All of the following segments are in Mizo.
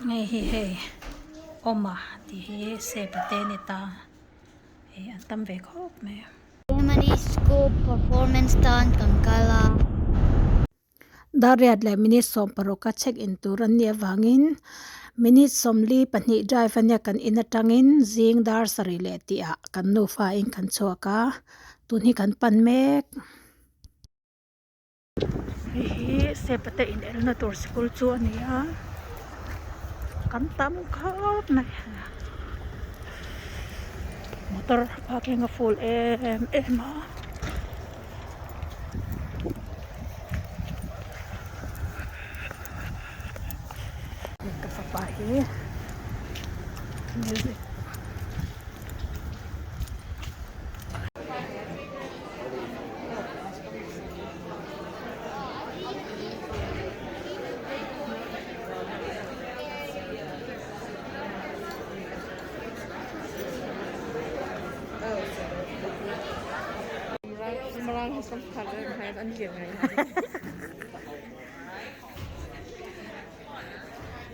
Hei hi hei awma tih hi sepa te a ni ta hei an tam ve khawp mai a. Germany School Performance tan kan kal a. Dar riat leh minute 16 a check in tur an nih avangin minute 42 drive ania kan in atangin zing dar sarih leh tih ah kan nufa in kan chhuak a tun hi kan pan mek. Hei hi Sepate in elna tur sikul chu a ni a kan tam khawp mai motor parking a full em em a. Ka fapa hi music.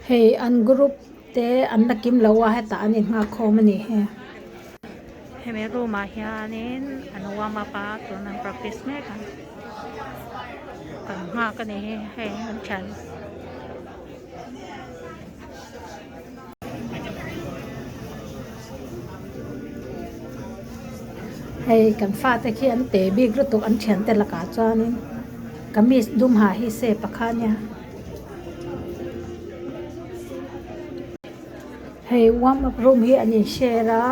Hei an group te an la kim lo a hetah an innghak khawm a ni he. Hemi room ah hianin an warm up a tun an practice mek a kan nghak a ni hi hei an thian. Hei kan fate khi an te bik lutuk an thian te lakah chuanin kamis dum ha hi se pakhat a nia. Hei warm up room hi an in share a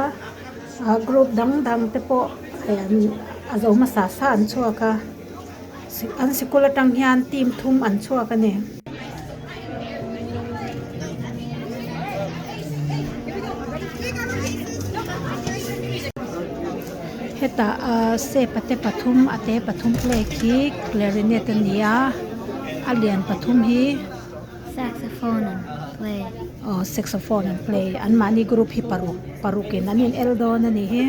ah group dang dang te pawh hei an a zo hmasa sa an chhuak a an sikul atang hian team thum an chhuak a ni. Hetah ah sepa te pathum a te pathum play khi clarinet a ni a a lian pathum hi. Saxophone an play. Aw saxophone an play an mahni group hi paruk paruk in an in el dawn a nih hi.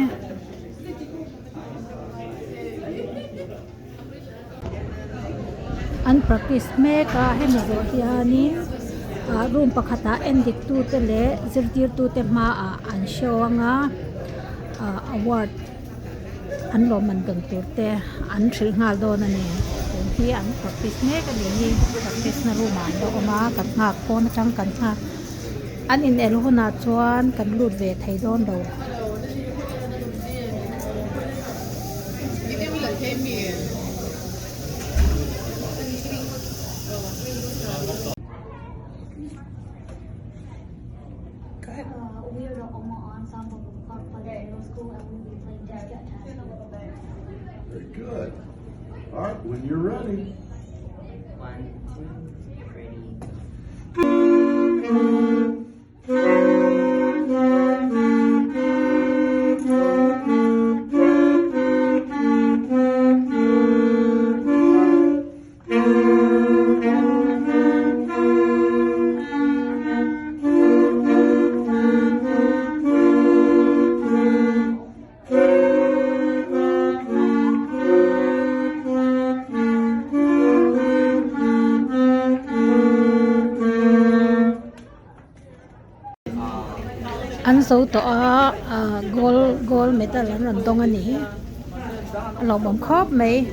An practice mek a hemi zawh hianin ah room pakhatah en dik tu te leh zirtir tu te hmaah an show anga ah award an lawmman dawn tur te an hrilh nghal dawn a ni tun hi an practice mek a ni hi practice na room ah an la awm a kan nghak pawn atang kan nghak an in el hunah chuan kan lut ve thei dawn lo. We are the Oma Ensemble from Clark Pleasant Middle School and we will be playing Just Get Tattooed. Very good. All right, when you're ready. One, two, ready. An zo tawh a ah gold gold medal an rawn dawng a ni a lawmawm khawp mai.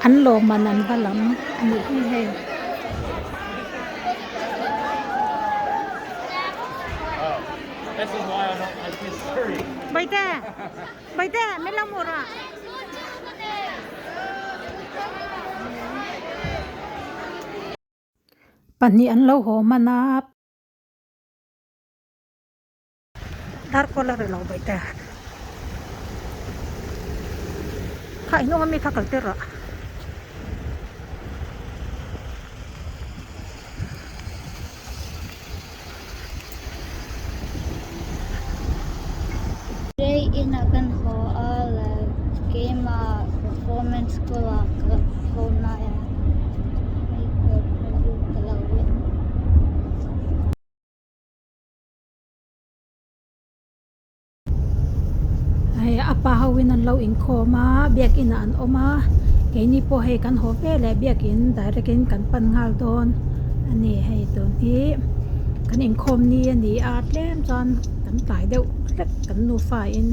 An lawmman an va lam a nih hi hei. Pahnih an lo haw hman a. Darkawl a ri lo mai te. Kha i hnung ami kha kal tir rawh. Rei inah kan haw a le keimah performance school ah ka haw hnai a hei ka lo win. pa ho in an lo inkhawm a biakin ah an awm a keini pawh hei kan haw veleh biakin direct in kan pan nghal dawn a ni hei tun hi kan inkhawm ni a ni a tlem chuan kan tlai deuh hlek kan nufa in.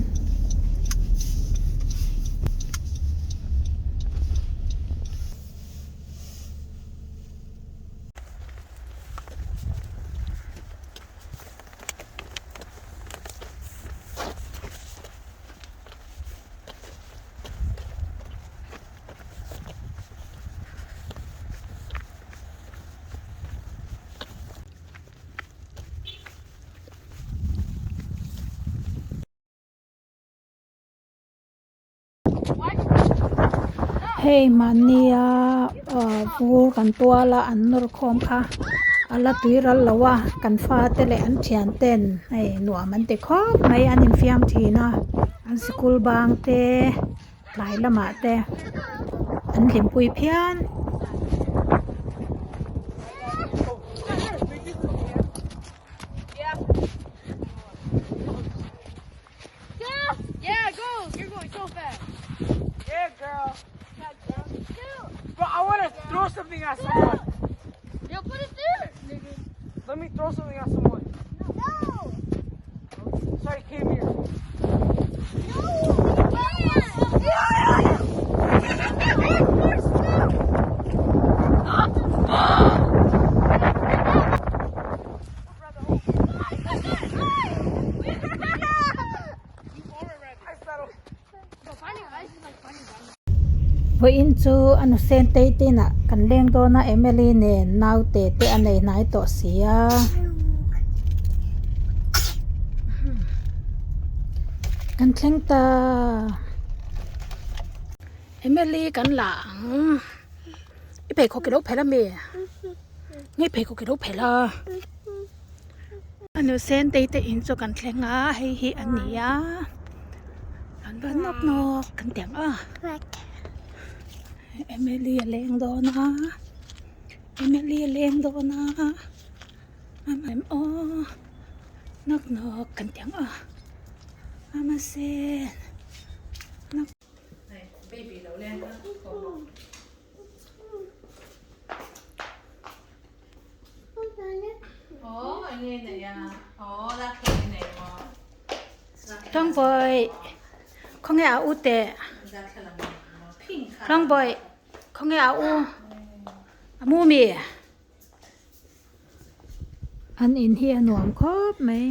Hei mahnia ah vur kan tual a an nawr khawm kha a la tui ral lo a kan fate leh an thian ten hei nuam an ti khawp mai an infiam thin a an sikul bang te tlai lamah te an hlimpui phian. Yeah, go! You're going so fast. Yeah, girl. Bro, I want to throw something at someone. Yo, put it there, nigga. Let me throw something at someone. No! Sorry, came here. No! Vawiin chu a nusen tei te inah kan leng dawn a Emily nen naute te a nei hnai tawh si a kan thleng ta Emily kan la ang i pheikhawk i lo phelh ami nge pheikhawk i lo phelh a. A nu sentei te in chu kan thleng a hei hi a ni a an va nawk nawk kan ti ang a Emily a leng dawn a Emily a leng dawn a aw nawk nawk kan ti ang a amase nawk. Tlangbawi khawnge a u teh Tlangbawi khawnge a u a mu mi an in hi a nuam khawp mai.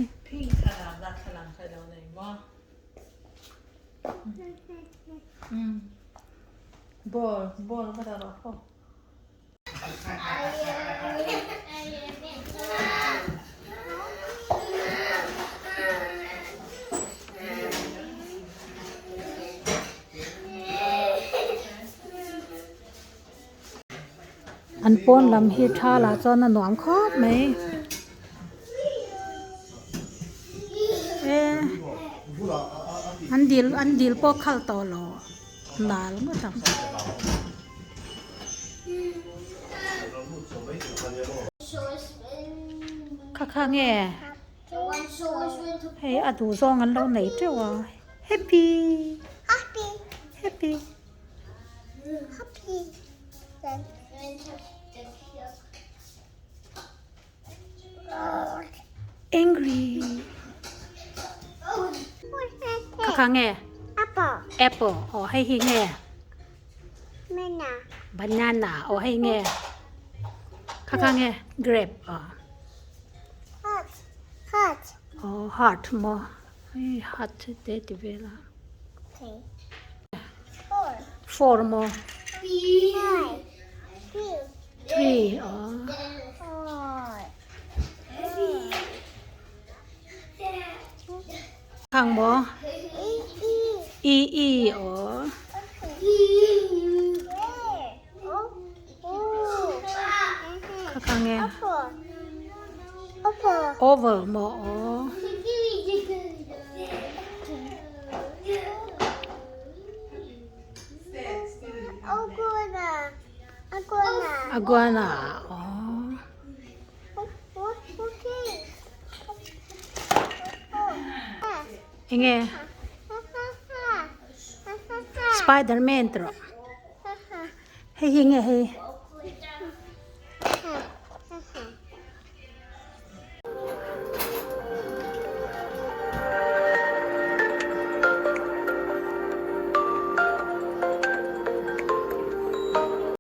An pawn lam hi tha lah chuan a nuam khawp mai e an dil an dil pawh khal tawh lo nal ngawt ang. Kha kha nge hei a duh zawng an lo nei teuh a happy happy angry kha kha nge apple aw hei hi nge banana aw hei nge kha kha nge grape aw aw heart maw hei heart te ti vel a four maw three aw. Khang maw e e aw kha kha nge oval maw aw. Aguana aw. Enge? Spiderman ti rawh. Hei hi nge hei?